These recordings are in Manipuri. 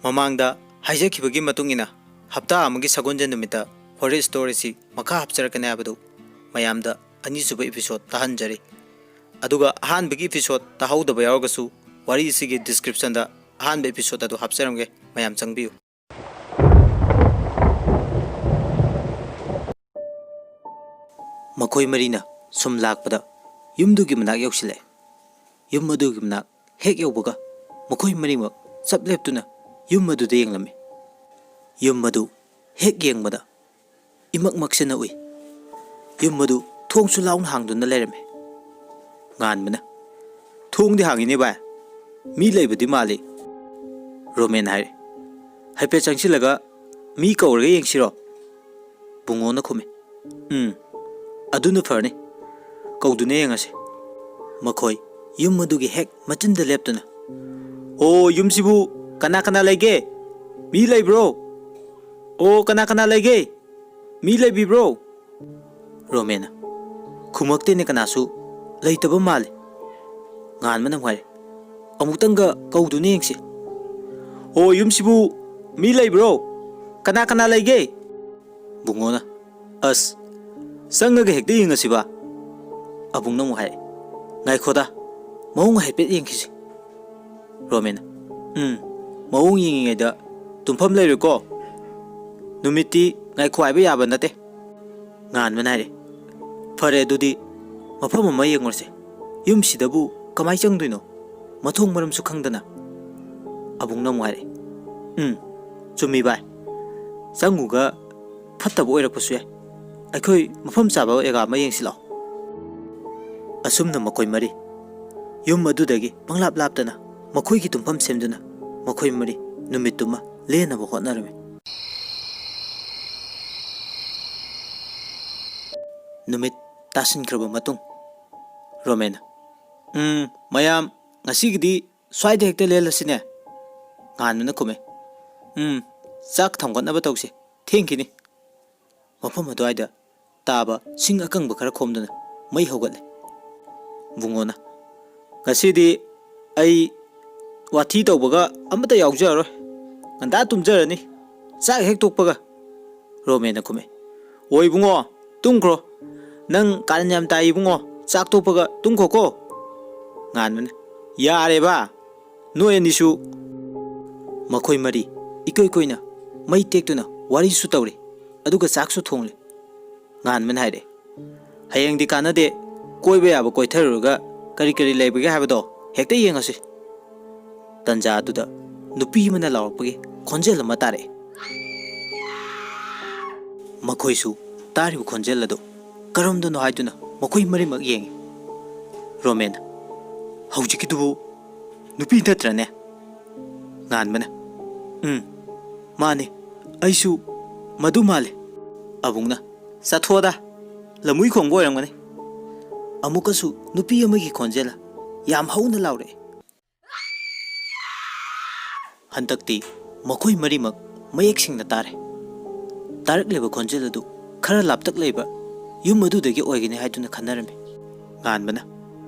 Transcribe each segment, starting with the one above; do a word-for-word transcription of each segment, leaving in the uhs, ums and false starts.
ꯃꯃꯥꯡꯗ ꯍꯥꯏꯖꯈꯤꯕꯒꯤ ꯃꯇꯨꯡ ꯏꯟꯅ, ꯍꯞꯇꯥ ꯑꯃꯒꯤ ꯁꯒꯣꯜꯁꯦꯟ ꯅꯨꯃꯤꯠꯇ ꯍꯣꯔꯔ ꯁ꯭ꯇꯣꯔꯤ ꯑꯁꯤ ꯃꯈꯥ ꯍꯥꯞꯆꯔꯛꯀꯅꯤ ꯍꯥꯏꯕꯗꯨ ꯃꯌꯥꯝꯗ ꯑꯅꯤꯁꯨꯕ ꯏꯄꯤꯁꯣꯗ ꯇꯥꯍꯟꯖꯔꯤ꯫ ꯑꯗꯨꯒ ꯑꯍꯥꯟꯕꯒꯤ ꯏꯄꯤꯁꯣꯗ ꯇꯥꯍꯧꯗꯕ ꯌꯥꯎꯔꯒꯁꯨ, ꯋꯥꯔꯤ ꯑꯁꯤꯒꯤ ꯗꯤꯁꯀ꯭ꯔꯤꯞꯁꯟꯗ ꯑꯍꯥꯟꯕ ꯏꯄꯤꯁꯣꯗ ꯑꯗꯨ ꯍꯥꯞꯆꯔꯝꯒꯦ, ꯃꯌꯥꯝ ꯆꯪꯕꯤꯌꯨ꯫ ꯃꯈꯣꯏ ꯃꯔꯤꯅ ꯁꯨꯝ ꯂꯥꯛꯄꯗ ꯌꯨꯝꯗꯨꯒꯤ ꯃꯅꯥꯛ ꯌꯧꯁꯤꯜꯂꯛꯑꯦ꯫ ꯌꯨꯝ ꯑꯗꯨꯒꯤ ꯃꯅꯥꯛ ꯍꯦꯛ ꯌꯧꯕꯒ ꯃꯈꯣꯏ ꯃꯔꯤꯃꯛ ꯆꯞ ꯂꯦꯞꯇꯨꯅ ꯌꯨꯝ ꯑꯗꯨꯗ ꯌꯦꯡꯂꯝꯃꯤ꯫ ꯌꯨꯝ ꯑꯗꯨ ꯍꯦꯛ ꯌꯦꯡꯕꯗ ꯏꯃꯛ ꯃꯛꯁꯤꯟꯅ ꯎꯏ꯫ ꯌꯨꯝ ꯑꯗꯨ ꯊꯣꯡꯁꯨ ꯂꯥꯎꯅ ꯍꯥꯡꯗꯨꯅ ꯂꯩꯔꯝꯃꯤ꯫ ꯉꯥꯟꯕꯅ, "ꯊꯣꯡꯗꯤ ꯍꯥꯡꯉꯤꯅꯦ ꯚꯥꯏ, ꯃꯤ ꯂꯩꯕꯗꯤ ꯃꯥꯜꯂꯤ꯫" ꯔꯣꯃꯦꯟ ꯍꯥꯏꯔꯦ, "ꯍꯥꯏꯐꯦꯠ ꯆꯪꯁꯤꯜꯂꯒ ꯃꯤ ꯀꯧꯔꯒ ꯌꯦꯡꯁꯤꯔꯣ?" ꯕꯨꯡꯉꯣꯅ ꯈꯨꯝꯃꯤ, "ꯎꯝ, ꯑꯗꯨꯅ ꯐꯔꯅꯤ꯫ ꯀꯧꯗꯨꯅ ꯌꯦꯡꯉꯁꯤ꯫" ꯃꯈꯣꯏ ꯌꯨꯝ ꯑꯗꯨꯒꯤ ꯍꯦꯛ ꯃꯆꯤꯟꯗ ꯂꯦꯞꯇꯨꯅ, "ꯑꯣ, ꯌꯨꯝꯁꯤꯕꯨ ꯀꯅꯥ ꯀꯅꯥ ꯂꯩꯒꯦ? ꯃꯤ ꯂꯩꯕ꯭ꯔꯣ? ꯑꯣ, ꯀꯅꯥ ꯀꯅꯥ ꯂꯩꯒꯦ? ꯃꯤ ꯂꯩꯕꯤꯕ꯭ꯔꯣ?" ꯔꯣꯃꯦꯟꯅ, "ꯈꯨꯝꯃꯛꯇꯦꯅꯦ ꯀꯅꯥꯁꯨ, ꯂꯩꯇꯕ ꯃꯥꯜꯂꯦ꯫" ꯉꯥꯟꯕꯅ ꯑꯃꯨꯛ ꯍꯥꯏꯔꯦ, "ꯑꯃꯨꯛꯇꯪꯒ ꯀꯧꯗꯨꯅ ꯌꯦꯡꯁꯤ꯫" "ꯑꯣ, ꯌꯨꯝꯁꯤꯕꯨ ꯃꯤ ꯂꯩꯕ꯭ꯔꯣ? ꯀꯅꯥ ꯀꯅꯥ ꯂꯩꯒꯦ?" ꯕꯨꯡꯉꯣꯅ, "ꯑꯁ, ꯆꯪꯉꯒ ꯍꯦꯛꯇ ꯌꯦꯡꯉꯁꯤꯕ꯫" ꯑꯕꯨꯡꯅ ꯑꯃꯨꯛ ꯍꯥꯏꯔꯦ, "ꯉꯥꯏꯈꯣꯗ, ꯃꯑꯣꯡ ꯍꯥꯏꯐꯦꯠ ꯌꯦꯡꯈꯤꯁꯤ꯫" ꯔꯣꯃꯦꯟꯅ, "ꯎꯝ, ꯃꯑꯣꯡ ꯌꯦꯡꯉꯤꯉꯩꯗ ꯇꯨꯝꯐꯝ ꯂꯩꯔꯣꯏꯀꯣ꯫ ꯅꯨꯃꯤꯠꯇꯤ ꯉꯥꯏꯈꯣ ꯍꯥꯏꯕ ꯌꯥꯕ ꯅꯠꯇꯦ꯫" ꯉꯥꯟꯕꯅ ꯍꯥꯏꯔꯦ, "ꯐꯔꯦ, ꯑꯗꯨꯗꯤ ꯃꯐꯝ ꯑꯃ ꯌꯦꯡꯉꯨꯔꯁꯦ꯫ ꯌꯨꯝꯁꯤꯗꯕꯨ ꯀꯃꯥꯏ ꯆꯪꯗꯣꯏꯅꯣ? ꯃꯊꯣꯡ ꯃꯔꯝꯁꯨ ꯈꯪꯗꯅ꯫" ꯑꯕꯨꯡꯅ ꯑꯃꯨꯛ ꯍꯥꯏꯔꯦ, "ꯎꯝ, ꯆꯨꯝꯃꯤ ꯚꯥꯏ꯫ ꯆꯪꯉꯨꯒ ꯐꯠꯇꯕ ꯑꯣꯏꯔꯛꯄꯁꯨ ꯌꯥꯏ꯫ ꯑꯩꯈꯣꯏ ꯃꯐꯝ ꯆꯥꯕ ꯖꯒꯥ ꯑꯃ ꯌꯦꯡꯁꯤ ꯂꯥꯛꯑꯣ꯫" ꯑꯁꯨꯝꯅ ꯃꯈꯣꯏ ꯃꯔꯤ ꯌꯨꯝ ꯑꯗꯨꯗꯒꯤ ꯄꯪꯂꯥꯞ ꯂꯥꯞꯇꯅ ꯃꯈꯣꯏꯒꯤ ꯇꯨꯝꯐꯝ ꯁꯦꯝꯗꯨꯅ ꯃꯈꯣꯏ ꯃꯔꯤ ꯅꯨꯃꯤꯠꯇꯨꯃ ꯂꯦꯟꯅꯕ ꯍꯣꯠꯅꯔꯝꯃꯤ꯫ ꯅꯨꯃꯤꯠ ꯇꯥꯁꯤꯟꯈ꯭ꯔꯕ ꯃꯇꯨꯡ, ꯔꯣꯃꯦꯟꯅ, "ꯎꯝ, ꯃꯌꯥꯝ, ꯉꯁꯤꯒꯤꯗꯤ ꯁ꯭ꯋꯥꯏꯗ ꯍꯦꯛꯇ ꯂꯦꯜꯂꯁꯤꯅꯦ?" ꯉꯥꯟꯕꯅ ꯈꯨꯝꯃꯦ, "ꯎꯝ, ꯆꯥꯛ ꯊꯥꯡꯒꯠꯅꯕ ꯇꯧꯁꯤ, ꯊꯦꯡꯈꯤꯅꯤ꯫" ꯃꯐꯝ ꯑꯗꯨꯋꯥꯏꯗ ꯇꯥꯕ ꯁꯤꯡ ꯑꯀꯪꯕ ꯈꯔ ꯈꯣꯝꯗꯨꯅ ꯃꯩ ꯍꯧꯒꯠꯂꯦ꯫ ꯕꯨꯡꯉꯣꯅ, "ꯉꯁꯤꯗꯤ ꯑꯩ ꯋꯥꯊꯤ ꯇꯧꯕꯒ ꯑꯃꯠꯇ ꯌꯥꯎꯖꯔꯔꯣꯏ꯫ ꯉꯟꯇꯥ ꯇꯨꯝꯖꯔꯅꯤ, ꯆꯥꯛ ꯍꯦꯛ ꯇꯣꯛꯄꯒ꯫ ꯔꯣꯃꯦꯟꯅ ꯈꯨꯝꯃꯦ꯫ "ꯑꯣ ꯏꯕꯨꯡꯉꯣ, ꯇꯨꯝꯈ꯭ꯔꯣ꯫ ꯅꯪ ꯀꯥꯔꯟ ꯌꯥꯝ ꯇꯥꯏ ꯏꯕꯨꯡꯉꯣ, ꯆꯥꯛ ꯇꯣꯛꯄꯒ ꯇꯨꯝꯈꯣꯀꯣ꯫" ꯉꯥꯟꯕꯅ, "ꯌꯥꯔꯦꯕ, ꯅꯣꯏ ꯑꯅꯤꯁꯨ꯫" ꯃꯈꯣꯏ ꯃꯔꯤ ꯏꯀꯣꯏ ꯀꯣꯏꯅ ꯃꯩ ꯇꯦꯛꯇꯨꯅ ꯋꯥꯔꯤꯁꯨ ꯇꯧꯔꯤ, ꯑꯗꯨꯒ ꯆꯥꯛꯁꯨ ꯊꯣꯡꯂꯤ꯫ ꯉꯥꯟꯕꯅ ꯍꯥꯏꯔꯦ, "ꯍꯌꯦꯡꯗꯤ ꯀꯥꯟꯅꯗꯦ, ꯀꯣꯏꯕ ꯌꯥꯕ ꯀꯣꯏꯊꯔꯨꯔꯒ ꯀꯔꯤ ꯀꯔꯤ ꯂꯩꯕꯒꯦ ꯍꯥꯏꯕꯗꯣ ꯍꯦꯛꯇ ꯌꯦꯡꯉꯁꯤ꯫" ꯇꯟꯖꯥ ꯑꯗꯨꯗ ꯅꯨꯄꯤ ꯑꯃꯅ ꯂꯥꯎꯔꯛꯄꯒꯤ ꯈꯣꯟꯖꯦꯜ ꯑꯃ ꯇꯥꯔꯛꯑꯦ꯫ ꯃꯈꯣꯏꯁꯨ ꯇꯥꯔꯤꯕ ꯈꯣꯟꯖꯦꯜ ꯑꯗꯨ ꯀꯔꯝꯗꯅꯣ ꯍꯥꯏꯗꯨꯅ ꯃꯈꯣꯏ ꯃꯔꯤꯃꯛ ꯌꯦꯡꯉꯤ꯫ ꯔꯣꯃꯦꯟꯅ, "ꯍꯧꯖꯤꯛꯀꯤꯗꯨꯕꯨ ꯅꯨꯄꯤ ꯅꯠꯇ꯭ꯔꯅꯦ?" ꯉꯥꯟꯕꯅ, "ꯎꯝ, ꯃꯥꯅꯤ, ꯑꯩꯁꯨ ꯃꯗꯨ ꯃꯥꯜꯂꯤ꯫" ꯑꯕꯨꯡꯅ, "ꯆꯠꯊꯣꯛꯑꯗ, ꯂꯝꯃꯨꯏ ꯈꯣꯡꯕ ꯑꯣꯏꯔꯝꯒꯅꯤ꯫" ꯑꯃꯨꯛꯀꯁꯨ ꯅꯨꯄꯤ ꯑꯃꯒꯤ ꯈꯣꯟꯖꯦꯜ ꯌꯥꯝ ꯍꯧꯅ ꯂꯥꯎꯔꯛꯏ꯫ ꯍꯟꯗꯛꯇꯤ ꯃꯈꯣꯏ ꯃꯔꯤꯃꯛ ꯃꯌꯦꯛ ꯁꯦꯡꯅ ꯇꯥꯔꯦ꯫ ꯇꯥꯔꯛꯂꯤꯕ ꯈꯣꯟꯖꯦꯜ ꯑꯗꯨ ꯈꯔ ꯂꯥꯞꯇꯛ ꯂꯩꯕ ꯌꯨꯝ ꯑꯗꯨꯗꯒꯤ ꯑꯣꯏꯒꯅꯤ ꯍꯥꯏꯗꯨꯅ ꯈꯟꯅꯔꯝꯃꯤ꯫ ꯉꯥꯟꯕꯅ,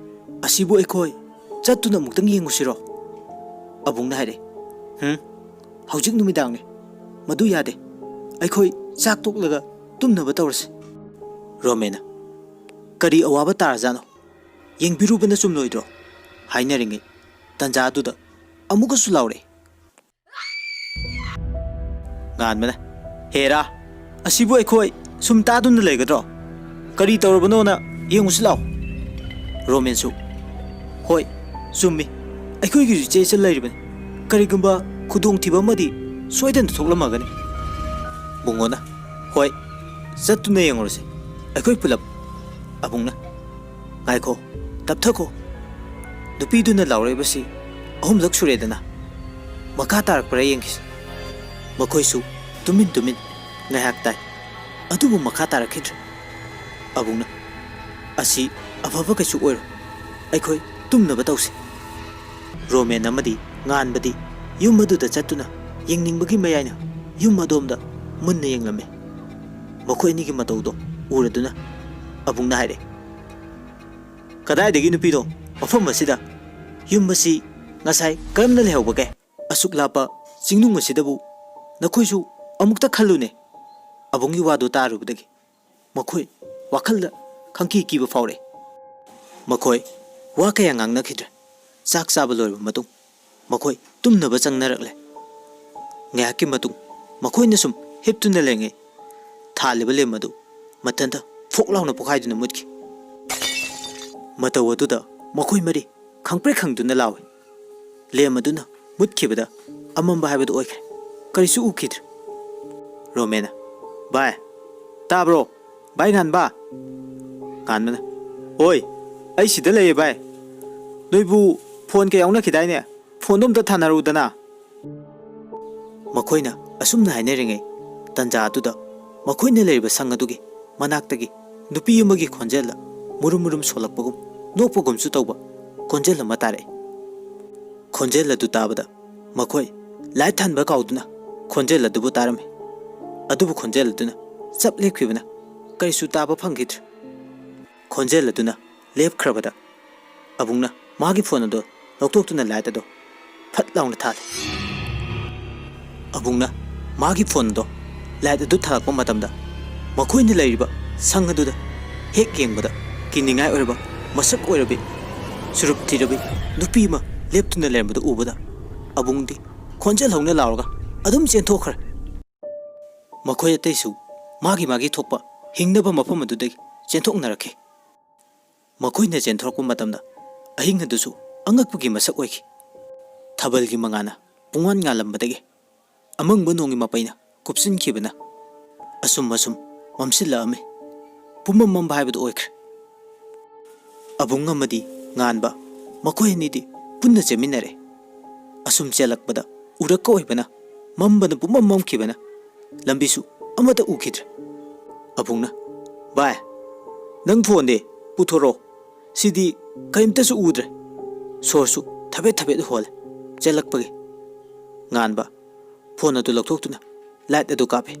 "ꯑꯁꯤꯕꯨ ꯑꯩꯈꯣꯏ ꯆꯠꯇꯨꯅ ꯑꯃꯨꯛꯇꯪ ꯌꯦꯡꯉꯨꯁꯤꯔꯣ?" ꯑꯕꯨꯡꯅ ꯍꯥꯏꯔꯛꯏ꯫ "ꯍꯨꯝ, ꯍꯧꯖꯤꯛ ꯅꯨꯃꯤꯗꯥꯡꯅꯤ, ꯃꯗꯨ ꯌꯥꯗꯦ꯫ ꯑꯩꯈꯣꯏ ꯆꯥꯛ ꯇꯣꯛꯂꯒ ꯇꯨꯝꯅꯕ ꯇꯧꯔꯁꯤ꯫" ꯔꯣꯃꯦꯟꯅ, "ꯀꯔꯤ ꯑꯋꯥꯕ ꯇꯥꯔꯖꯥꯠꯅꯣ? ꯌꯦꯡꯕꯤꯔꯨꯕꯅ ꯆꯨꯝꯂꯣꯏꯗ꯭ꯔꯣ?" ꯍꯥꯏꯅꯔꯤꯉꯩ ꯇꯟꯖꯥ ꯑꯗꯨꯗ ꯑꯃꯨꯛꯀꯁꯨ ꯂꯥꯎꯔꯛꯏ꯫ ꯉꯥꯟꯕꯅ, "ꯍꯦꯔꯥ, ꯑꯁꯤꯕꯨ ꯑꯩꯈꯣꯏ ꯁꯨꯝ ꯇꯥꯗꯨꯅ ꯂꯩꯒꯗ꯭ꯔꯣ? ꯀꯔꯤ ꯇꯧꯔꯕꯅꯣꯅ ꯌꯦꯡꯉꯨꯁꯤ ꯂꯥꯎ꯫" ꯔꯣꯃꯦꯟꯁꯨ, "ꯍꯣꯏ, ꯆꯨꯝꯃꯤ, ꯑꯩꯈꯣꯏꯒꯤꯁꯨ ꯏꯆꯦ ꯏꯆꯜ ꯂꯩꯔꯤꯕꯅꯤ꯫ ꯀꯔꯤꯒꯨꯝꯕ ꯈꯨꯗꯣꯡꯊꯤꯕ ꯑꯃꯗꯤ ꯁꯣꯏꯗꯅ ꯊꯣꯛꯂꯝꯃꯒꯅꯤ꯫" ꯕꯨꯡꯉꯣꯅ, "ꯍꯣꯏ, ꯆꯠꯇꯨꯅ ꯌꯦꯡꯉꯨꯔꯁꯤ, ꯑꯩꯈꯣꯏ ꯄꯨꯂꯞ꯫" ꯑꯕꯨꯡꯅ, "ꯉꯥꯏꯈꯣ, ꯇꯞꯊꯈꯣ꯫ ꯅꯨꯄꯤꯗꯨꯅ ꯂꯥꯎꯔꯛꯏꯕꯁꯤ ꯑꯍꯨꯝꯂꯛ ꯁꯨꯔꯦꯗꯅ꯫ ꯃꯈꯥ ꯇꯥꯔꯛꯄ꯭ꯔꯥ ꯌꯦꯡꯈꯤꯁꯤ꯫" ꯃꯈꯣꯏꯁꯨ ꯇꯨꯃꯤꯟ ꯇꯨꯃꯤꯟ ꯉꯥꯏꯍꯥꯛ ꯇꯥꯏ, ꯑꯗꯨꯕꯨ ꯃꯈꯥ ꯇꯥꯔꯛꯈꯤꯗ꯭ꯔꯦ꯫ ꯑꯕꯨꯡꯅ, "ꯑꯁꯤ ꯑꯐꯕ ꯀꯩꯁꯨ ꯑꯣꯏꯔꯣꯏ, ꯑꯩꯈꯣꯏ ꯇꯨꯝꯅꯕ ꯇꯧꯁꯤ꯫" ꯔꯣꯃꯦꯟ ꯑꯃꯗꯤ ꯉꯥꯟꯕꯗꯤ ꯌꯨꯝ ꯑꯗꯨꯗ ꯆꯠꯇꯨꯅ ꯌꯦꯡꯅꯤꯡꯕꯒꯤ ꯃꯌꯥꯏꯅ ꯌꯨꯝ ꯑꯗꯣꯝꯗ ꯃꯨꯟꯅ ꯌꯦꯡꯂꯝꯃꯤ꯫ ꯃꯈꯣꯏ ꯑꯅꯤꯒꯤ ꯃꯇꯧꯗꯣ ꯎꯔꯗꯨꯅ ꯑꯕꯨꯡꯅ ꯍꯥꯏꯔꯦ, "ꯀꯗꯥꯏꯗꯒꯤ ꯅꯨꯄꯤꯅꯣ ꯃꯐꯝ ꯑꯁꯤꯗ? ꯌꯨꯝ ꯑꯁꯤ ꯉꯁꯥꯏ ꯀꯔꯝꯅ ꯂꯩꯍꯧꯕꯒꯦ? ꯑꯁꯨꯛ ꯂꯥꯞꯄ ꯆꯤꯡꯅꯨꯡ ꯑꯁꯤꯗꯕꯨ ꯅꯈꯣꯏꯁꯨ ꯑꯃꯨꯛꯇ ꯈꯜꯂꯨꯅꯦ꯫ ꯑꯕꯨꯡꯒꯤ ꯋꯥꯗꯨ ꯇꯥꯔꯨꯕꯗꯒꯤ ꯃꯈꯣꯏ ꯋꯥꯈꯜꯗ ꯈꯪꯀꯤ ꯀꯤꯕ ꯐꯥꯎꯔꯛꯏ꯫ ꯃꯈꯣꯏ ꯋꯥ ꯀꯌꯥ ꯉꯥꯡꯅꯈꯤꯗ꯭ꯔꯦ꯫ ꯆꯥꯛ ꯆꯥꯕ ꯂꯣꯏꯔꯕ ꯃꯇꯨꯡ ꯃꯈꯣꯏ ꯇꯨꯝꯅꯕ ꯆꯪꯅꯔꯛꯂꯦ꯫ ꯉꯥꯏꯍꯥꯛꯀꯤ ꯃꯇꯨꯡ ꯃꯈꯣꯏꯅ ꯁꯨꯝ ꯍꯤꯞꯇꯨꯅ ꯂꯩꯔꯤꯉꯩ ꯊꯥꯜꯂꯤꯕ ꯂꯦꯝ ꯑꯗꯨ ꯃꯊꯟꯇ ꯐꯣꯛ ꯂꯥꯎꯅ ꯄꯣꯈꯥꯏꯗꯨꯅ ꯃꯨꯠꯈꯤ꯫ ꯃꯇꯧ ꯑꯗꯨꯗ ꯃꯈꯣꯏ ꯃꯔꯤ ꯈꯪꯄ꯭ꯔꯦꯛ ꯈꯪꯗꯨꯅ ꯂꯥꯎꯏ꯫ ꯂꯦꯝ ꯑꯗꯨꯅ ꯃꯨꯠꯈꯤꯕꯗ ꯑꯃꯝꯕ ꯍꯥꯏꯕꯗꯨ ꯑꯣꯏꯈ꯭ꯔꯦ꯫ ꯀꯔꯤꯁꯨ ꯎꯈꯤꯗ꯭ꯔꯦ꯫ ꯔꯣꯃꯦꯅ, "ꯚꯥꯏ, ꯇꯥꯕ꯭ꯔꯣ? ꯚꯥꯏ ꯉꯥꯟꯕ?" ꯉꯥꯟꯕꯅ, "ꯑꯣꯏ, ꯑꯩ ꯁꯤꯗ ꯂꯩꯌꯦ ꯚꯥꯏ꯫ ꯅꯣꯏꯕꯨ ꯐꯣꯟ ꯀꯌꯥ ꯌꯥꯎꯅꯈꯤꯗꯥꯏꯅꯦ? ꯐꯣꯟꯗꯣ ꯑꯝꯇ ꯊꯥꯅꯔꯨꯗꯅ꯫" ꯃꯈꯣꯏꯅ ꯑꯁꯨꯝꯅ ꯍꯥꯏꯅꯔꯤꯉꯩ ꯇꯟꯖꯥ ꯑꯗꯨꯗ ꯃꯈꯣꯏꯅ ꯂꯩꯔꯤꯕ ꯁꯪ ꯑꯗꯨꯒꯤ ꯃꯅꯥꯛꯇꯒꯤ ꯅꯨꯄꯤ ꯑꯃꯒꯤ ꯈꯣꯟꯖꯦꯜꯗ ꯃꯨꯔꯨꯝ ꯃꯨꯔꯨꯝ ꯁꯣꯜꯂꯛꯄꯒꯨꯝ ꯅꯣꯛꯄꯒꯨꯝꯁꯨ ꯇꯧꯕ ꯈꯣꯟꯖꯦꯜ ꯑꯃ ꯇꯥꯔꯛꯏ꯫ ꯈꯣꯟꯖꯦꯜ ꯑꯗꯨ ꯇꯥꯕꯗ ꯃꯈꯣꯏ ꯂꯥꯏꯠ ꯊꯥꯟꯕ ꯀꯥꯎꯗꯨꯅ ꯈꯣꯟꯖꯦꯜ ꯑꯗꯨꯕꯨ ꯇꯥꯔꯝꯃꯤ꯫ ꯑꯗꯨꯕꯨ ꯈꯣꯟꯖꯦꯜ ꯑꯗꯨꯅ ꯆꯞ ꯂꯦꯞꯈꯤꯕꯅ ꯀꯔꯤꯁꯨ ꯇꯥꯕ ꯐꯪꯈꯤꯗ꯭ꯔꯦ꯫ ꯈꯣꯟꯖꯦꯜ ꯑꯗꯨꯅ ꯂꯦꯞꯈ꯭ꯔꯕꯗ ꯑꯕꯨꯡꯅ ꯃꯥꯒꯤ ꯐꯣꯟ ꯑꯗꯨ ꯂꯧꯊꯣꯛꯇꯨꯅ ꯂꯥꯏꯠ ꯑꯗꯨ ꯐꯠ ꯂꯥꯎꯅ ꯊꯥꯜꯂꯤ꯫ ꯑꯕꯨꯡꯅ ꯃꯥꯒꯤ ꯐꯣꯟ ꯑꯗꯣ ꯂꯥꯏꯠ ꯑꯗꯨ ꯊꯥꯜꯂꯛꯄ ꯃꯇꯝꯗ ꯃꯈꯣꯏꯅ ꯂꯩꯔꯤꯕ ꯁꯪ ꯑꯗꯨꯗ ꯍꯦꯛ ꯌꯦꯡꯕꯗ ꯀꯤꯅꯤꯡꯉꯥꯏ ꯑꯣꯏꯔꯕ ꯃꯁꯛ ꯑꯣꯏꯔꯕꯤ ꯆꯨꯔꯨꯞ ꯊꯤꯔꯕꯤ ꯅꯨꯄꯤ ꯑꯃ ꯂꯦꯞꯇꯨꯅ ꯂꯩꯔꯝꯕꯗꯨ ꯎꯕꯗ ꯑꯕꯨꯡꯗꯤ ꯈꯣꯟꯖꯦꯜ ꯍꯧꯅ ꯂꯥꯎꯔꯒ ꯑꯗꯨꯝ ꯆꯦꯟꯊꯣꯛꯈ꯭ꯔꯦ꯫ ꯃꯈꯣꯏ ꯑꯇꯩꯁꯨ ꯃꯥꯒꯤ ꯃꯥꯒꯤ ꯊꯣꯛꯄ ꯍꯤꯡꯅꯕ ꯃꯐꯝ ꯑꯗꯨꯗꯒꯤ ꯆꯦꯟꯊꯣꯛꯅꯔꯛꯈꯤ꯫ ꯃꯈꯣꯏꯅ ꯆꯦꯟꯊꯣꯔꯛꯄ ꯃꯇꯝꯗ ꯑꯍꯤꯡ ꯑꯗꯨꯁꯨ ꯑꯉꯛꯄꯒꯤ ꯃꯁꯛ ꯑꯣꯏꯈꯤ꯫ ꯊꯥꯕꯜꯒꯤ ꯃꯉꯥꯜꯅ ꯄꯨꯡꯉꯥꯟ ꯉꯥꯜꯂꯝꯕꯗꯒꯤ ꯑꯃꯪꯕ ꯅꯣꯡꯒꯤ ꯃꯄꯩꯅ ꯀꯨꯞꯁꯤꯟꯈꯤꯕꯅ ꯑꯁꯨꯝ ꯑꯁꯨꯝ ꯃꯝꯁꯤꯜꯂꯛꯑꯝꯃꯤ꯫ ꯄꯨꯝꯃꯝ ꯃꯝꯕ ꯍꯥꯏꯕꯗꯨ ꯑꯣꯏꯈ꯭ꯔꯦ꯫ ꯑꯕꯨꯡ ꯑꯃꯗꯤ ꯉꯥꯟꯕ ꯃꯈꯣꯏ ꯑꯅꯤꯗꯤ ꯄꯨꯟꯅ ꯆꯦꯟꯃꯤꯟꯅꯔꯦ꯫ ꯑꯁꯨꯝ ꯆꯦꯜꯂꯛꯄꯗ ꯎꯔꯛꯀ ꯑꯣꯏꯕꯅ ꯃꯝꯕꯅ ꯄꯨꯝꯃꯝ ꯃꯝꯈꯤꯕꯅ ꯂꯝꯕꯤꯁꯨ ꯑꯃꯠꯇ ꯎꯈꯤꯗ꯭ꯔꯦ꯫ ꯑꯕꯨꯡꯅ, "ꯚꯥꯏ, ꯅꯪ ꯐꯣꯟꯗꯤ ꯄꯨꯊꯣꯔꯛꯑꯣ, ꯁꯤꯗꯤ ꯀꯔꯤꯝꯇꯁꯨ ꯎꯗ꯭ꯔꯦ, ꯁꯣꯔꯁꯨ ꯊꯕꯦꯠ ꯊꯕꯦꯠ ꯍꯣꯜꯂꯦ ꯆꯦꯜꯂꯛꯄꯒꯤ꯫" ꯉꯥꯟꯕ ꯐꯣꯟ ꯑꯗꯨ ꯂꯧꯊꯣꯛꯇꯨꯅ ꯂꯥꯏꯠ ꯑꯗꯨ ꯀꯥꯞꯄꯤ꯫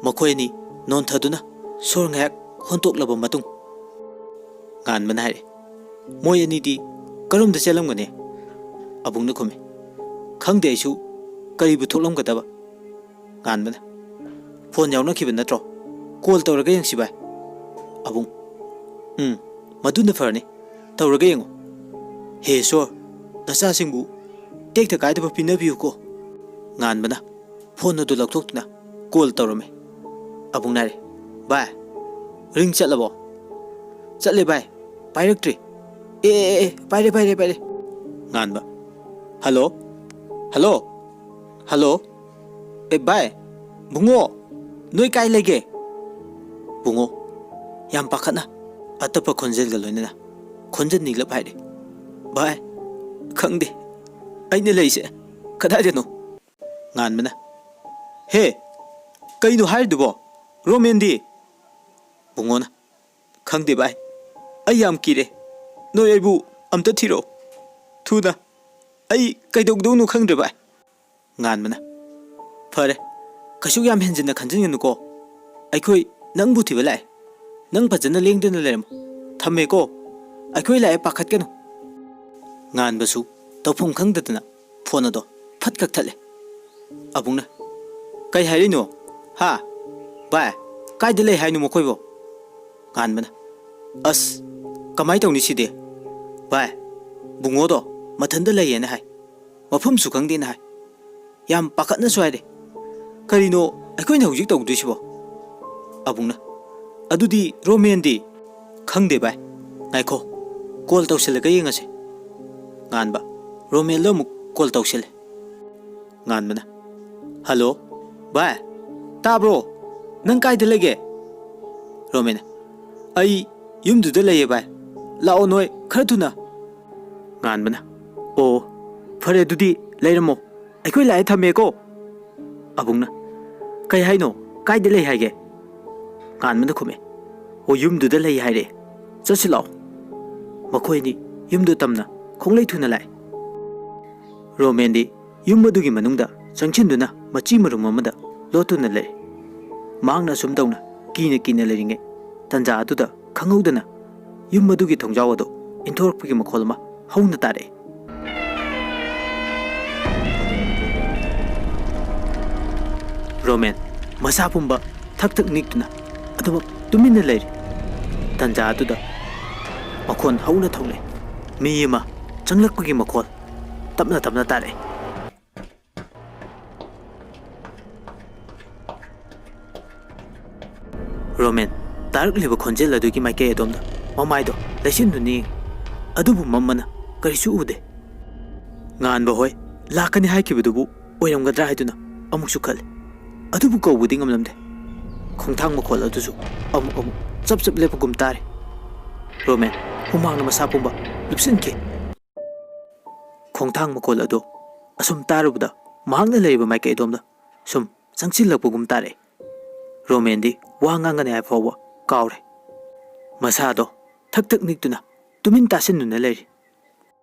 ꯃꯈꯣꯏ ꯑꯅꯤ ꯅꯣꯟꯊꯗꯨꯅ ꯁꯣꯔ ꯉꯥꯏꯍꯥꯛ ꯍꯣꯟꯇꯣꯛꯂꯕ ꯃꯇꯨꯡ ꯉꯥꯟꯕꯅ ꯍꯥꯏꯔꯛꯏ, "ꯃꯣꯏ ꯑꯅꯤꯗꯤ ꯀꯔꯣꯝꯗ ꯆꯦꯜꯂꯝꯒꯅꯤ?" ꯑꯕꯨꯡꯅ ꯈꯨꯝꯃꯤ, "ꯈꯪꯗꯦ ꯑꯩꯁꯨ, ꯀꯔꯤꯕꯨ ꯊꯣꯛꯂꯝꯒꯗꯕ? ꯉꯥꯟꯕꯅ, "ꯐꯣꯟ ꯌꯥꯎꯅꯈꯤꯕ ꯅꯠꯇ꯭ꯔꯣ? ꯀꯣꯜ ꯇꯧꯔꯒ ꯌꯦꯡꯁꯤ ꯚꯥꯏ꯫" ꯑꯕꯨꯡ, "ꯎꯝ, ꯃꯗꯨꯅ ꯐꯔꯅꯤ꯫ ꯇꯧꯔꯒ ꯌꯦꯡꯉꯨ꯫ ꯍꯦ ꯏꯁꯣꯔ, ꯅꯆꯥꯁꯤꯡꯕꯨ ꯇꯦꯛꯇ ꯀꯥꯏꯗꯕ ꯄꯤꯅꯕꯤꯌꯨꯀꯣ꯫" ꯉꯥꯟꯕꯅ ꯐꯣꯟ ꯑꯗꯨ ꯂꯧꯊꯣꯛꯇꯨꯅ ꯀꯣꯜ ꯇꯧꯔꯝꯃꯤ꯫ ꯑꯕꯨꯡꯅ ꯍꯥꯏꯔꯦ, "ꯚꯥꯏ, ꯔꯤꯡ ꯆꯠꯂꯕꯣ?" "ꯆꯠꯂꯦ ꯚꯥꯏ, ꯄꯥꯏꯔꯛꯇ꯭ꯔꯤ꯫" "ꯑꯦ, ꯑꯦ, ꯑꯦ, ꯄꯥꯏꯔꯦ, ꯄꯥꯏꯔꯦ, ꯄꯥꯏꯔꯦ꯫" ꯉꯥꯟꯕ, "ꯍꯜꯂꯣ? ꯍꯜꯂꯣ? ꯍꯜꯂꯣ? ꯑꯦ ꯚꯥꯏ, ꯕꯨꯡꯉꯣ, ꯅꯣꯏ ꯀꯥꯏ ꯂꯩꯒꯦ?" ꯕꯨꯡꯉꯣ ꯌꯥꯝ ꯄꯥꯈꯠꯅ ꯑꯇꯞꯄ ꯈꯣꯟꯖꯦꯜꯒ ꯂꯣꯏꯅꯅ ꯈꯣꯟꯖꯦꯜ ꯅꯤꯛꯂꯞ ꯍꯥꯏꯔꯦ, "ꯚꯥꯏ, ꯈꯪꯗꯦ, ꯑꯩꯅ ꯂꯩꯁꯦ ꯀꯗꯥꯏꯗꯅꯣ?" ꯉꯥꯟꯕꯅ, "ꯍꯦ, ꯀꯩꯅꯣ ꯍꯥꯏꯔꯤꯗꯨꯕꯣ? ꯔꯣꯃꯦꯟꯗꯤ?" ꯕꯨꯡꯉꯣꯅ, "ꯈꯪꯗꯦ ꯚꯥꯏ, ꯑꯩ ꯌꯥꯝ ꯀꯤꯔꯦ꯫ ꯅꯣꯏ ꯑꯩꯕꯨ ꯑꯝꯇ ꯊꯤꯔꯛꯑꯣ ꯊꯨꯅ꯫ ꯑꯩ ꯀꯩꯗꯧꯗꯧꯅꯣ ꯈꯪꯗ꯭ꯔꯦ ꯚꯥꯏ꯫" ꯉꯥꯟꯕꯅ, "ꯐꯔꯦ, ꯀꯩꯁꯨ ꯌꯥꯝ ꯍꯦꯟꯖꯤꯟꯅ ꯈꯟꯖꯤꯟꯒꯅꯨꯀꯣ꯫ ꯑꯩꯈꯣꯏ ꯅꯪꯕꯨ ꯊꯤꯕ ꯂꯥꯛꯑꯦ꯫ ꯅꯪ ꯐꯖꯅ ꯂꯦꯡꯗꯅ ꯂꯩꯔꯝꯃꯨ꯫ ꯊꯝꯃꯦꯀꯣ꯫ ꯑꯩꯈꯣꯏ ꯂꯥꯛꯑꯦ, ꯄꯥꯈꯠꯀꯅꯨ꯫" ꯉꯥꯟꯕꯁꯨ ꯇꯧꯐꯝ ꯈꯪꯗꯗꯅ ꯐꯣꯟ ꯑꯗꯣ ꯐꯠ ꯀꯛꯊꯠꯂꯦ꯫ ꯑꯕꯨꯡꯅ, "ꯀꯩ ꯍꯥꯏꯔꯤꯅꯣ? ꯍꯥ? ꯚꯥꯏ, ꯀꯥꯏꯗ ꯂꯩ ꯍꯥꯏꯅꯣ ꯃꯈꯣꯏꯕꯣ?" ꯉꯥꯟꯕꯅ, "ꯑꯁ, ꯀꯃꯥꯏ ꯇꯧꯅꯤ ꯁꯤꯗꯤ? ꯚꯥꯏ, ꯕꯨꯡꯉꯣꯗꯣ ꯃꯊꯟꯇ ꯂꯩꯌꯦꯅ ꯍꯥꯏ꯫ ꯃꯐꯝꯁꯨ ꯈꯪꯗꯦꯅ ꯍꯥꯏ꯫ ꯌꯥꯝ ꯄꯥꯈꯠꯅꯁꯨ ꯍꯥꯏꯔꯦ꯫ ꯀꯔꯤꯅꯣ ꯑꯩꯈꯣꯏꯅ ꯍꯧꯖꯤꯛ ꯇꯧꯗꯣꯏꯁꯤꯕꯣ?" ꯑꯕꯨꯡꯅ, "ꯑꯗꯨꯗꯤ ꯔꯣꯃꯦꯟꯗꯤ?" "ꯈꯪꯗꯦ ꯚꯥꯏ꯫ ꯉꯥꯏꯈꯣ, ꯀꯣꯜ ꯇꯧꯁꯤꯜꯂꯒ ꯌꯦꯡꯉꯁꯦ꯫" ꯉꯥꯟꯕ ꯔꯣꯃꯦꯟꯗ ꯑꯃꯨꯛ ꯀꯣꯜ ꯇꯧꯁꯤꯜꯂꯦ꯫ ꯉꯥꯟꯕꯅ, "ꯍꯜꯂꯣ, ꯚꯥꯏ, ꯇꯥꯕ꯭ꯔꯣ? ꯅꯪ ꯀꯥꯏꯗ ꯂꯩꯒꯦ?" ꯔꯣꯃꯦꯟꯅ, "ꯑꯩ ꯌꯨꯝꯗꯨꯗ ꯂꯩꯌꯦ ꯚꯥꯏ, ꯂꯥꯛꯑꯣ ꯅꯣꯏ ꯈꯔ ꯊꯨꯅ꯫" ꯉꯥꯟꯕꯅ, "ꯑꯣ, ꯐꯔꯦ ꯑꯗꯨꯗꯤ ꯂꯩꯔꯝꯃꯣ, ꯑꯩꯈꯣꯏ ꯂꯥꯛꯑꯦ, ꯊꯝꯃꯦꯀꯣ꯫" ꯑꯕꯨꯡꯅ, "ꯀꯩ ꯍꯥꯏꯅꯣ? ꯀꯥꯏꯗ ꯂꯩ ꯍꯥꯏꯒꯦ?" ꯉꯥꯟꯕꯅ ꯈꯨꯝꯃꯦ, "ꯑꯣ, ꯌꯨꯝꯗꯨꯗ ꯂꯩ ꯍꯥꯏꯔꯦ, ꯆꯠꯁꯤ ꯂꯥꯛꯑꯣ꯫" ꯃꯈꯣꯏ ꯑꯅꯤ ꯌꯨꯝꯗꯨ ꯇꯝꯅ ꯈꯣꯡꯂꯩ ꯊꯨꯅ ꯂꯥꯛꯑꯦ꯫ ꯔꯣꯃꯦꯟꯗꯤ ꯌꯨꯝ ꯑꯗꯨꯒꯤ ꯃꯅꯨꯡꯗ ꯆꯪꯁꯤꯟꯗꯨꯅ ꯃꯆꯤ ꯃꯔꯨꯝ ꯑꯃꯗ ꯂꯣꯠꯇꯨꯅ ꯂꯩ꯫ ꯃꯍꯥꯛꯅ ꯑꯁꯨꯝ ꯇꯧꯅ ꯀꯤꯅ ꯀꯤꯅ ꯂꯩꯔꯤꯉꯩ ꯇꯟꯖꯥ ꯑꯗꯨꯗ ꯈꯪꯍꯧꯗꯅ ꯌꯨꯝ ꯑꯗꯨꯒꯤ ꯊꯣꯡꯖꯥꯎ ꯑꯗꯨ ꯏꯟꯊꯣꯔꯛꯄꯒꯤ ꯃꯈꯣꯜ ꯑꯃ ꯍꯧꯅ ꯇꯥꯔꯛꯏ꯫ ꯔꯣꯃꯦꯟ ꯃꯁꯥ ꯄꯨꯝꯕ ꯊꯛ ꯊꯛ ꯅꯤꯛꯇꯨꯅ ꯑꯗꯨꯃꯛ ꯇꯨꯃꯤꯟꯅ ꯂꯩꯔꯤ꯫ ꯇꯟꯖꯥ ꯑꯗꯨꯗ ꯃꯈꯣꯟ ꯍꯧꯅ ꯊꯣꯛꯂꯛꯏ꯫ ꯃꯤ ꯑꯃ ꯆꯪꯂꯛꯄꯒꯤ ꯃꯈꯣꯜ ꯇꯞꯅ ꯇꯞꯅ ꯇꯥꯔꯛꯏ꯫ ꯔꯣꯃꯦꯟ ꯇꯥꯔꯛꯂꯤꯕ ꯈꯣꯟꯖꯦꯜ ꯑꯗꯨꯒꯤ ꯃꯥꯏꯀꯩ ꯑꯗꯣꯝꯗ ꯃꯃꯥꯏꯗꯣ ꯂꯩꯁꯤꯟꯗꯨꯅ ꯌꯦꯡꯉꯤ꯫ ꯑꯗꯨꯕꯨ ꯃꯝꯃꯅ ꯀꯔꯤꯁꯨ ꯎꯗꯦ꯫ ꯉꯥꯟꯕ ꯍꯣꯏ ꯂꯥꯛꯀꯅꯤ ꯍꯥꯏꯈꯤꯕꯗꯨꯕꯨ ꯑꯣꯏꯔꯝꯒꯗ꯭ꯔꯥ ꯍꯥꯏꯗꯨꯅ ꯑꯃꯨꯛꯁꯨ ꯈꯜꯂꯤ꯫ ꯑꯗꯨꯕꯨ ꯀꯧꯕꯗꯤ ꯉꯝꯂꯝꯗꯦ꯫ ꯈꯣꯡꯊꯥꯡ ꯃꯈꯣꯜ ꯑꯗꯨꯁꯨ ꯑꯃꯨꯛ ꯑꯃꯨꯛ ꯆꯞ ꯆꯞ ꯂꯦꯞꯄꯒꯨꯝ ꯇꯥꯔꯦ꯫ ꯔꯣꯃꯦꯟ ꯍꯨꯃꯥꯡꯅ ꯃꯁꯥ ꯄꯨꯝꯕ ꯂꯨꯞꯁꯤꯟꯈꯤ꯫ ꯈꯣꯡꯊꯥꯡ ꯃꯈꯣꯜ ꯑꯗꯨ ꯑꯁꯨꯝ ꯇꯥꯔꯨꯕꯗ ꯃꯍꯥꯛꯅ ꯂꯩꯔꯤꯕ ꯃꯥꯏꯀꯩ ꯑꯗꯣꯝꯗ ꯁꯨꯝ ꯆꯪꯁꯤꯜꯂꯛꯄꯒꯨꯝ ꯇꯥꯔꯛꯏ꯫ ꯔꯣꯃꯦꯟꯗꯤ ꯋꯥ ꯉꯥꯡꯒꯅꯤ ꯍꯥꯏꯕ ꯐꯥꯎꯕ ꯀꯥꯎꯔꯦ꯫ ꯃꯁꯥꯗꯣ ꯊꯛ ꯊꯛ ꯅꯤꯛꯇꯨꯅ ꯇꯨꯃꯤꯟ ꯇꯥꯁꯤꯟꯗꯨꯅ ꯂꯩꯔꯤ꯫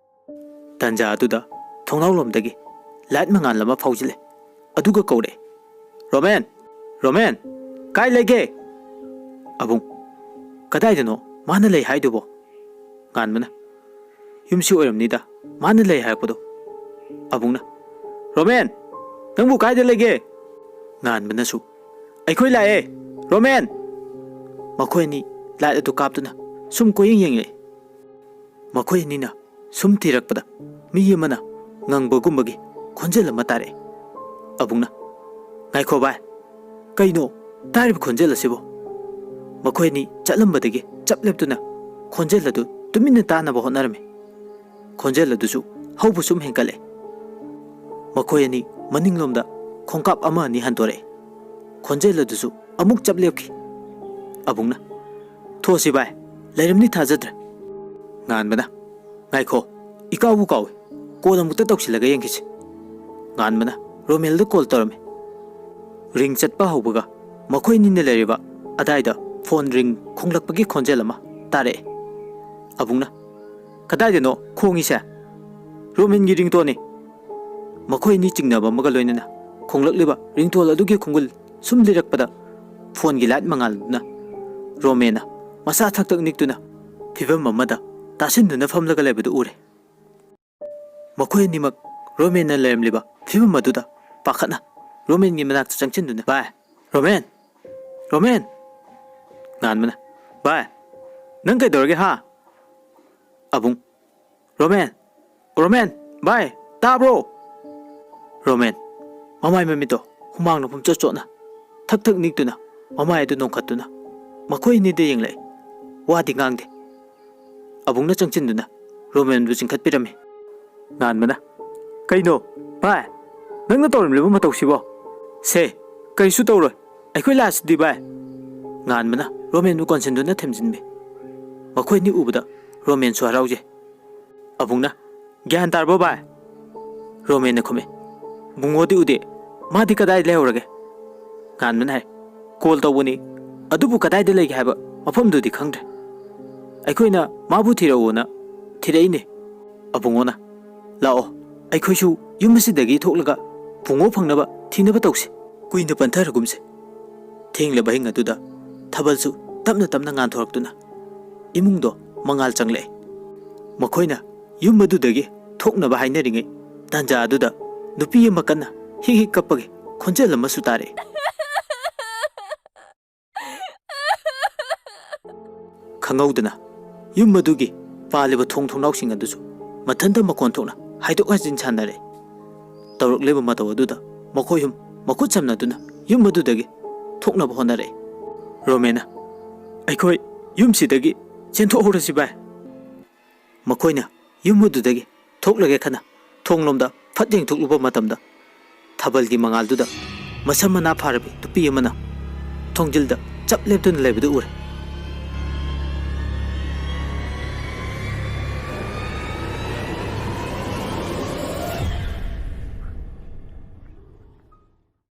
ꯇꯟꯖꯥ ꯑꯗꯨꯗ ꯊꯣꯡꯅꯥꯎꯂꯣꯝꯗꯒꯤ ꯂꯥꯏꯠ ꯃꯉꯥꯜ ꯑꯃ ꯐꯥꯎꯖꯤꯜꯂꯦ꯫ ꯑꯗꯨꯒ ꯀꯧꯔꯛꯑꯦ, "ꯔꯣꯃꯦꯟ! ꯔꯣꯃꯦꯟ! ꯀꯥꯏ ꯂꯩꯒꯦ?" ꯑꯕꯨꯡ, "ꯀꯗꯥꯏꯗꯅꯣ ꯃꯥꯅ ꯂꯩ ꯍꯥꯏꯗꯨꯕꯣ?" ꯉꯥꯟꯕꯅ, "ꯌꯨꯝꯁꯤ ꯑꯣꯏꯔꯝꯅꯤꯗ ꯃꯥꯅ ꯂꯩ ꯍꯥꯏꯔꯛꯄꯗꯣ꯫" ꯑꯕꯨꯡꯅ, "ꯔꯣꯃꯦꯟ, ꯅꯪꯕꯨ ꯀꯥꯏꯗ ꯂꯩꯒꯦ?" ꯉꯥꯟꯕꯅꯁꯨ, "ꯑꯩꯈꯣꯏ ꯂꯥꯛꯑꯦ, ꯔꯣꯃꯦꯟ!" ꯃꯈꯣꯏ ꯑꯅꯤ ꯂꯥꯏꯠ ꯑꯗꯨ ꯀꯥꯞꯇꯨꯅ ꯁꯨꯝ ꯀꯣꯏꯌꯦꯡ ꯌꯦꯡꯂꯛꯏ꯫ ꯃꯈꯣꯏ ꯑꯅꯤꯅ ꯁꯨꯝ ꯊꯤꯔꯛꯄꯗ ꯃꯤ ꯑꯃꯅ ꯉꯪꯕꯒꯨꯝꯕꯒꯤ ꯈꯣꯟꯖꯦꯜ ꯑꯃ ꯇꯥꯔꯛꯑꯦ꯫ ꯑꯕꯨꯡꯅ, "ꯉꯥꯏꯈꯣ ꯚꯥꯏ, ꯀꯩꯅꯣ ꯇꯥꯔꯤꯕ ꯈꯣꯟꯖꯦꯜ ꯑꯁꯤꯕꯣ?" ꯃꯈꯣꯏ ꯑꯅꯤ ꯆꯠꯂꯝꯕꯗꯒꯤ ꯆꯞ ꯂꯦꯞꯇꯨꯅ ꯈꯣꯟꯖꯦꯜ ꯑꯗꯨ ꯇꯨꯃꯤꯟꯅ ꯇꯥꯅꯕ ꯍꯣꯠꯅꯔꯝꯃꯤ꯫ ꯈꯣꯟꯖꯦꯜ ꯑꯗꯨꯁꯨ ꯍꯧꯕ ꯁꯨꯝ ꯍꯦꯟꯒꯠꯂꯦ꯫ ꯃꯈꯣꯏ ꯑꯅꯤ ꯃꯅꯤꯡꯂꯣꯝꯗ ꯈꯣꯡꯀꯥꯞ ꯑꯃ ꯑꯅꯤ ꯍꯟꯗꯣꯔꯛꯑꯦ꯫ ꯈꯣꯟꯖꯦꯜ ꯑꯗꯨꯁꯨ ꯑꯃꯨꯛ ꯆꯞ ꯂꯦꯞꯈꯤ꯫ ꯑꯕꯨꯡꯅ, "ꯊꯣꯛꯑꯁꯤ ꯚꯥꯏ, ꯂꯩꯔꯝꯅꯤ ꯊꯥꯖꯗ꯭ꯔꯦ꯫" ꯉꯥꯟꯕꯅ, "ꯉꯥꯏꯈꯣ, ꯏꯀꯥꯎꯕꯨ ꯀꯥꯎꯏ, ꯀꯣꯜ ꯑꯃꯨꯛꯇ ꯇꯧꯁꯤꯜꯂꯒ ꯌꯦꯡꯈꯤꯁꯤ꯫" ꯉꯥꯟꯕꯅ ꯔꯣꯃꯦꯜꯗ ꯀꯣꯜ ꯇꯧꯔꯝꯃꯤ꯫ ꯔꯤꯡ ꯆꯠꯄ ꯍꯧꯕꯒ ꯃꯈꯣꯏ ꯑꯅꯤꯅ ꯂꯩꯔꯤꯕ ꯑꯗꯥꯏꯗ ꯐꯣꯟ ꯔꯤꯡ ꯈꯣꯡꯂꯛꯄꯒꯤ ꯈꯣꯟꯖꯦꯜ ꯑꯃ ꯇꯥꯔꯛꯑꯦ꯫ ꯑꯕꯨꯡꯅ, "ꯀꯗꯥꯏꯗꯅꯣ ꯈꯣꯡꯉꯤꯁꯦ?" "ꯔꯣꯃꯦꯟꯒꯤ ꯔꯤꯡꯇꯣꯟꯅꯤ꯫" ꯃꯈꯣꯏ ꯑꯅꯤ ꯆꯤꯡꯅꯕ ꯑꯃꯒ ꯂꯣꯏꯅꯅ ꯈꯣꯡꯂꯛꯂꯤꯕ ꯔꯤꯡꯇꯣꯟ ꯑꯗꯨꯒꯤ ꯈꯣꯡꯒꯨꯜ ꯁꯨꯝ ꯂꯤꯔꯛꯄꯗ ꯐꯣꯟꯒꯤ ꯂꯥꯏꯠ ꯃꯉꯥꯜ ꯑꯗꯨꯅ ꯔꯣꯃꯦꯟꯅ ꯃꯁꯥ ꯊꯛ ꯊꯛ ꯅꯤꯛꯇꯨꯅ ꯐꯤꯕꯝ ꯑꯃꯗ ꯇꯥꯁꯤꯟꯗꯨꯅ ꯐꯝꯂꯒ ꯂꯩꯕꯗꯨ ꯎꯔꯦ꯫ ꯃꯈꯣꯏ ꯑꯅꯤꯃꯛ ꯔꯣꯃꯦꯟꯅ ꯂꯩꯔꯝꯂꯤꯕ ꯐꯤꯕꯝ ꯑꯗꯨꯗ ꯄꯥꯈꯠꯅ ꯔꯣꯃꯦꯟꯒꯤ ꯃꯅꯥꯛꯇ ꯆꯪꯁꯤꯟꯗꯨꯅ, "ꯚꯥꯏ, ꯔꯣꯃꯦꯟ! ꯔꯣꯃꯦꯟ!" ꯉꯥꯟꯕꯅ, "ꯚꯥꯏ, ꯅꯪ ꯀꯩꯗꯧꯔꯒꯦ ꯍꯥ?" ꯑꯕꯨꯡ, "ꯔꯣꯃꯦꯟ! ꯔꯣꯃꯦꯟ! ꯚꯥꯏ, ꯇꯥꯕ꯭ꯔꯣ?" ꯔꯣꯃꯦꯟ, ꯃꯃꯥꯏ ꯃꯃꯤꯠꯇꯣ ꯍꯨꯃꯥꯡꯅ ꯄꯨꯝꯆꯣꯠ ꯆꯣꯠꯅ, ꯊꯛ ꯊꯛ ꯅꯤꯛꯇꯨꯅ, ꯃꯃꯥꯏ ꯑꯗꯨ ꯅꯣꯡꯈꯠꯇꯨꯅ, ꯃꯈꯣꯏ ꯑꯅꯤꯗ ꯌꯦꯡꯂꯛꯏ꯫ ꯋꯥꯗꯤ ꯉꯥꯡꯗꯦ꯫ ꯑꯕꯨꯡꯅ ꯆꯪꯁꯤꯟꯗꯨꯅ ꯔꯣꯃꯦꯟꯕꯨ ꯆꯤꯡꯈꯠꯄꯤꯔꯝꯃꯤ꯫ ꯉꯥꯟꯕꯅ, "ꯀꯩꯅꯣ, ꯚꯥꯏ? ꯅꯪꯅ ꯇꯧꯔꯝꯂꯤꯕ ꯃꯇꯧꯁꯤꯕꯣ?" "ꯁꯦ, ꯀꯔꯤꯁꯨ ꯇꯧꯔꯣꯏ꯫ ꯑꯩꯈꯣꯏ ꯂꯥꯛꯑꯁꯤꯗꯤ, ꯚꯥꯏ?" ꯉꯥꯟꯕꯅ ꯔꯣꯃꯦꯟꯕꯨ ꯀꯣꯟꯁꯤꯟꯗꯨꯅ ꯊꯦꯝꯖꯤꯟꯕꯤ꯫ ꯃꯈꯣꯏ ꯑꯅꯤ ꯎꯕꯗ ꯔꯣꯃꯦꯟꯁꯨ ꯍꯔꯥꯎꯖꯩ꯫ ꯑꯕꯨꯡꯅ, "ꯒ꯭ꯌꯥꯟ ꯇꯥꯔꯕꯣ, ꯚꯥꯏ?" ꯔꯣꯃꯦꯟꯅ ꯈꯨꯝꯃꯤ꯫ "ꯕꯨꯡꯉꯣꯗꯤ ꯎꯗꯦ꯫ ꯃꯥꯗꯤ ꯀꯗꯥꯏ ꯂꯩꯍꯧꯔꯒꯦ?" ꯉꯥꯟꯕꯅ ꯍꯥꯏ, "ꯀꯣꯜ ꯇꯧꯕꯅꯤ, ꯑꯗꯨꯕꯨ ꯀꯗꯥꯏꯗ ꯂꯩꯒꯦ ꯍꯥꯏꯕ ꯃꯐꯝꯗꯨꯗꯤ ꯈꯪꯗ꯭ꯔꯦ꯫ ꯑꯩꯈꯣꯏꯅ ꯃꯥꯕꯨ ꯊꯤꯔꯛꯎꯅ ꯊꯤꯔꯛꯏꯅꯦ꯫" ꯑꯕꯨꯡꯉꯣꯅ, "ꯂꯥꯛꯑꯣ, ꯑꯩꯈꯣꯏꯁꯨ ꯌꯨꯝ ꯑꯁꯤꯗꯒꯤ ꯊꯣꯛꯂꯒ ꯕꯨꯡꯉꯣ ꯐꯪꯅꯕ ꯊꯤꯅꯕ ꯇꯧꯁꯤ꯫ ꯀꯨꯏꯅ ꯄꯟꯊꯔꯒꯨꯝꯁꯦ꯫" ꯊꯦꯡꯂꯕ ꯑꯍꯤꯡ ꯑꯗꯨꯗ ꯊꯥꯕꯜꯁꯨ ꯇꯞꯅ ꯇꯞꯅ ꯉꯥꯟꯊꯣꯔꯛꯇꯨꯅ ꯏꯃꯨꯡꯗꯣ ꯃꯉꯥꯜ ꯆꯪꯂꯛꯑꯦ꯫ ꯃꯈꯣꯏꯅ ꯌꯨꯝ ꯑꯗꯨꯗꯒꯤ ꯊꯣꯛꯅꯕ ꯍꯥꯏꯅꯔꯤꯉꯩ ꯇꯥꯟꯖꯥ ꯑꯗꯨꯗ ꯅꯨꯄꯤ ꯑꯃ ꯀꯟꯅ ꯍꯤꯛ ꯍꯤꯛ ꯀꯞꯄꯒꯤ ꯈꯣꯟꯖꯦꯜ ꯑꯃꯁꯨ ꯇꯥꯔꯛꯑꯦ꯫ ꯈꯪꯍꯧꯗꯅ ꯌꯨꯝ ꯑꯗꯨꯒꯤ ꯄꯥꯜꯂꯤꯕ ꯊꯣꯡ ꯊꯣꯡꯅꯥꯎꯁꯤꯡ ꯑꯗꯨꯁꯨ ꯃꯊꯟꯇ ꯃꯈꯣꯟ ꯊꯣꯛꯅ ꯍꯥꯏꯗꯣꯛ ꯍꯥꯏꯖꯤꯟ ꯁꯥꯟꯅꯔꯦ꯫ ꯇꯧꯔꯛꯂꯤꯕ ꯃꯇꯧ ꯑꯗꯨꯗ ꯃꯈꯣꯏ ꯑꯍꯨꯝ ꯃꯈꯨꯠ ꯁꯝꯅꯗꯨꯅ ꯌꯨꯝ ꯑꯗꯨꯗꯒꯤ ꯊꯣꯛꯅꯕ ꯍꯣꯠꯅꯔꯛꯏ꯫ ꯔꯣꯃꯦꯟꯅ, "ꯑꯩꯈꯣꯏ ꯌꯨꯝꯁꯤꯗꯒꯤ ꯆꯦꯟꯊꯣꯛꯍꯧꯔꯁꯤ, ꯚꯥꯏ꯫" ꯃꯈꯣꯏꯅ ꯌꯨꯝ ꯑꯗꯨꯗꯒꯤ ꯊꯣꯛꯂꯒꯦ ꯈꯟꯅ ꯊꯣꯡꯂꯣꯝꯗ ꯐꯠ ꯌꯦꯡꯊꯣꯛꯂꯨꯕ ꯃꯇꯝꯗ, ꯊꯥꯕꯜꯒꯤ ꯃꯉꯥꯜꯗꯨꯗ ꯃꯁꯝ ꯃꯅꯥ ꯐꯥꯔꯕꯤ ꯅꯨꯄꯤ ꯑꯃꯅ ꯊꯣꯡꯖꯤꯜꯗ ꯆꯞ ꯂꯦꯞꯇꯨꯅ ꯂꯩꯕꯗꯨ ꯎꯔꯦ꯫